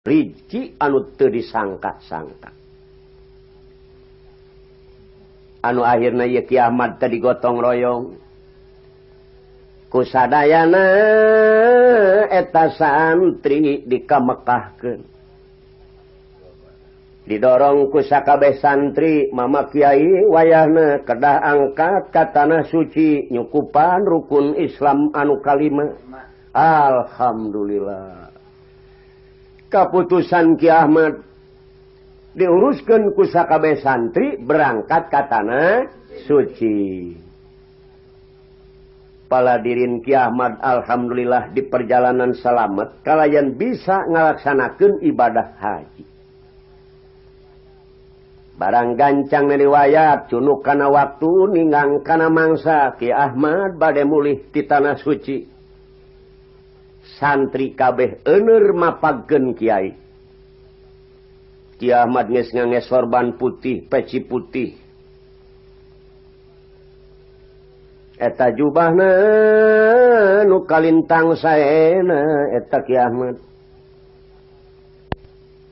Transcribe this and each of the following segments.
Rizki anu teu disangka-sangka. Anu akhirna ieu Ki Ahmad teh digotong royong ku sadayana eta santri dikamekahkeun. Didorong ku sakabeh santri, Mama Kiai wayahna kedah angkat ka tanah suci nyukupan rukun Islam anu kalima. Alhamdulillah. Kaputusan Ki Ahmad diuruskeun ku sakabeh santri berangkat ka tanah suci. Paladirin Ki Ahmad alhamdulillah di perjalanan selamat kalayan bisa ngalaksanakeun ibadah haji. Barang gancang riwayat cunuk kana waktu ninggang kana mangsa Ki Ahmad bade mulih ti tanah suci. Santri kabeh euneur mapagkeun kiai. Ki Ahmad geus ngangge sorban putih, peci putih. Eta jubahna nu kalintang saena eta Ki Ahmad.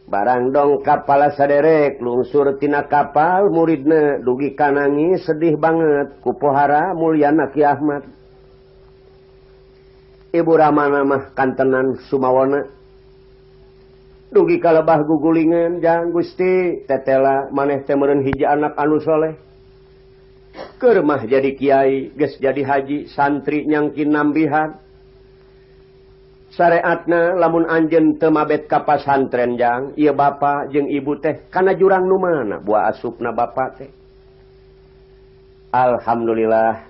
Barang dong kapala saderek lungsur tina kapal muridna dugi kanangis sedih banget ku pohara mulyana Ki Ahmad. Ibu Ramana mah kantenan sumawana. Dugi kalebah gugulingan jang Gusti tetela maneh teh meureun hiji anak anu soleh. Keur mah jadi kiai geus jadi haji santri nyangkin nambihan. Sareatna lamun anjeun teu mabet ka pasantren jang ieu bapa jeung ibu teh kana jurang nu mana buah asupna bapa teh. Alhamdulillah